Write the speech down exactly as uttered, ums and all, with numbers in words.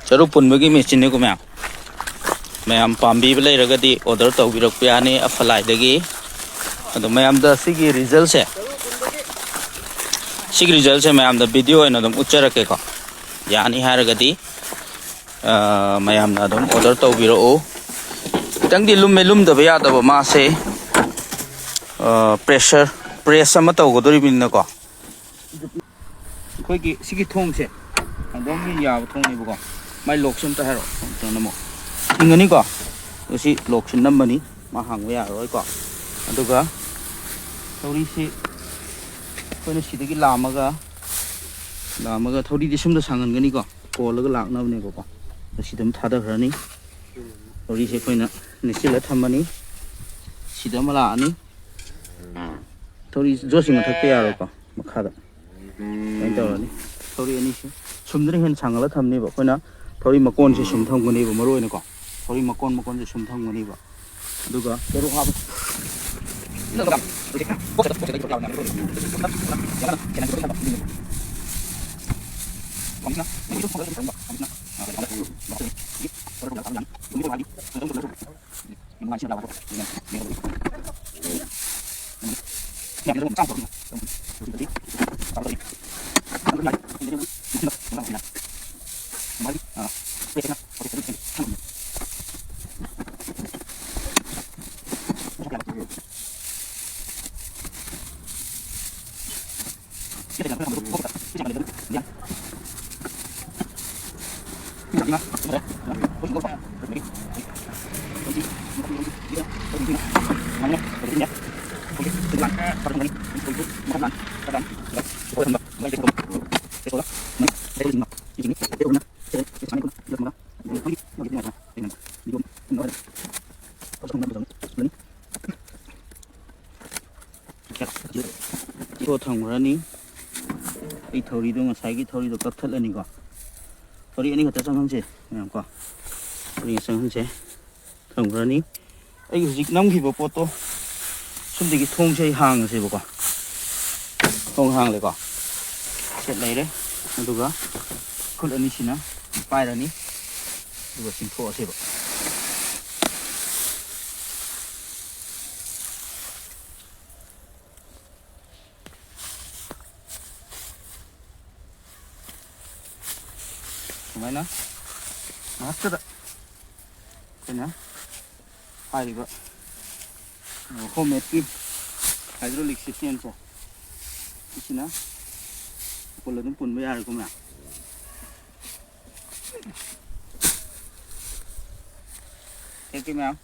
ꯆꯔꯨ ꯄꯨꯟꯕꯒꯤ ꯃꯦꯆꯤꯟꯅꯤꯀꯣ ꯃꯌꯥꯝ꯫ ꯃꯌꯥꯝ ꯄꯥꯝꯕꯤꯕ ꯂꯩꯔꯒꯗꯤ ꯑꯣꯔꯗꯔ ꯇꯧꯕꯤꯔꯛꯄ ꯌꯥꯅꯤ ꯑꯐꯂꯥꯏꯗꯒꯤ꯫ ꯑꯗꯣ ꯃꯌꯥꯝꯗ ꯁꯤꯒꯤ ꯔꯤꯖꯜꯁꯦ, ꯁꯤꯒꯤ ꯔꯤꯖꯜꯁꯦ ꯃꯌꯥꯝꯗ ꯚꯤꯗꯤꯑꯣ ꯑꯣꯏꯅ ꯑꯗꯨꯝ ꯎꯠꯆꯔꯛꯀꯦꯀꯣ꯫ ꯌꯥꯅꯤ ꯍꯥꯏꯔꯒꯗꯤ, ꯑ, ꯃꯌꯥꯝꯅ ꯑꯗꯨꯝ ꯑꯣꯔꯗꯔ ꯇꯧꯕꯤꯔꯛꯎ꯫ ꯈꯤꯇꯪꯗꯤ ꯂꯨꯝꯃꯦ, ꯂꯨꯝꯗꯕ ꯌꯥꯗꯕ ꯃꯥꯁꯦ, ꯑ, ꯄ꯭ꯔꯦꯁꯔ, ꯄ꯭ꯔꯦꯁ ꯑꯃ ꯇꯧꯒꯗꯣꯔꯤꯕꯅꯤꯅꯀꯣ꯫ ꯑꯩꯈꯣꯏꯒꯤ ꯁꯤꯒꯤ ꯊꯣꯡꯁꯦ ꯍꯥꯡꯗꯣꯛ ꯍꯥꯡꯖꯤꯟ ꯌꯥꯕ ꯊꯣꯡꯅꯦꯕꯀꯣ꯫ ꯃꯥꯏ ꯂꯣꯛꯁꯦ ꯑꯝꯇ ꯍꯥꯏꯔꯛꯑꯣ, ꯑꯝꯇ ꯅꯝꯃꯣ꯫ ꯊꯤꯡꯒꯅꯤꯀꯣ꯫ ꯑꯗꯣ ꯁꯤ ꯂꯣꯛꯁꯦ ꯅꯝꯃꯅꯤ, ꯃꯥ ꯍꯥꯡꯕ ꯌꯥꯔꯔꯣꯏꯀꯣ꯫ ꯑꯗꯨꯒ ꯊꯧꯔꯤꯁꯤ ꯑꯩꯈꯣꯏꯅ ꯁꯤꯗꯒꯤ ꯂꯥꯝꯃꯒ, ꯂꯥꯝꯃꯒ ꯊꯧꯔꯤꯗꯤ ꯁꯣꯝꯗ ꯁꯥꯡꯍꯟꯒꯅꯤꯀꯣ, ꯀꯣꯜꯂꯒ ꯂꯥꯛꯅꯕꯅꯦꯕꯀꯣ꯫ ꯑꯗꯣ ꯁꯤꯗ ꯑꯃ ꯊꯥꯗꯈ꯭ꯔꯅꯤ꯫ ꯊꯧꯔꯤꯁꯦ ꯑꯩꯈꯣꯏꯅ ꯅꯦꯠꯁꯤꯜꯂ ꯊꯝꯃꯅꯤ꯫ ꯁꯤꯗ ꯑꯃ ꯂꯥꯛꯑꯅꯤ꯫ ꯊꯧꯔꯤ ꯖꯣꯁꯁꯤ ꯃꯊꯛꯇ ꯌꯥꯔꯣꯏꯀꯣ, ꯃꯈꯥꯗ꯫ ꯁꯨꯃꯥꯏꯅ ꯇꯧꯔꯅꯤ꯫ ꯊꯧꯔꯤ ꯑꯅꯤꯁꯦ ꯁꯨꯝꯗꯅ ꯍꯦꯟꯅ ꯁꯥꯡꯍꯜꯂ ꯊꯝꯅꯦꯕ꯫ ꯑꯩꯈꯣꯏꯅ ꯊꯧꯔꯤ ꯃꯀꯣꯟꯁꯦ ꯁꯨꯝ ꯊꯝꯒꯅꯦꯕ, ꯃꯔꯨ ꯑꯣꯏꯅꯀꯣ꯫ ꯊꯧꯔꯤ ꯃꯀꯣꯟ, ꯃꯀꯣꯟꯁꯦ ꯁꯨꯝ ꯊꯝꯒꯅꯦꯕ꯫ ꯑꯗꯨꯒ ꯄꯦꯔꯨꯛ ꯍꯥꯞꯄ꯫ ꯄꯣꯠ ꯊꯝꯈ꯭ꯔꯅꯤ꯫ ꯑꯩ ꯊꯧꯔꯤꯗꯣ, ꯉꯁꯥꯏꯒꯤ ꯊꯧꯔꯤꯗꯣ ꯀꯛꯊꯠꯂꯅꯤꯀꯣ꯫ ꯊꯧꯔꯤ ꯑꯅꯤ ꯈꯛꯇ ꯆꯪꯍꯟꯁꯦ ꯃꯌꯥꯝ ꯀꯣ꯫ ꯊꯧꯔꯤ ꯆꯪꯍꯟꯁꯦ꯫ ꯊꯝꯈ꯭ꯔꯅꯤ꯫ ꯑꯩ ꯍꯧꯖꯤꯛ ꯅꯝꯈꯤꯕ ꯄꯣꯠꯇꯣ ꯁꯨꯝꯗꯒꯤ ꯊꯣꯡꯁꯦ ꯑꯩ ꯍꯥꯡꯉꯁꯦꯕꯀꯣ꯫ ꯊꯣꯡ ꯍꯥꯡꯂꯦꯀꯣ꯫ ꯁꯦꯠ ꯂꯩꯔꯦ꯫ ꯑꯗꯨꯒ ꯈꯨꯠ ꯑꯅꯤꯁꯤꯅ ꯄꯥꯏꯔꯅꯤ, ꯑꯗꯨꯒ ꯆꯤꯡꯊꯣꯛꯑꯁꯦꯕ꯫ ꯁꯨꯃꯥꯏꯅ ꯉꯥꯏꯍꯥꯛꯇꯗ ꯑꯩꯈꯣꯏꯅ ꯍꯥꯏꯔꯤꯕ ꯍꯣꯝ ꯃꯦꯠꯀꯤ ꯍꯥꯏꯗ꯭ꯔꯣꯂꯤꯛ ꯁꯤꯁꯇꯦꯝꯁꯦ, ꯁꯤꯁꯤꯅ ꯄꯨꯜ ꯑꯗꯨꯝ ꯄꯨꯟꯕ ꯌꯥꯔꯦꯀꯣ ꯃꯌꯥꯝ꯫ Thank you, ma'am.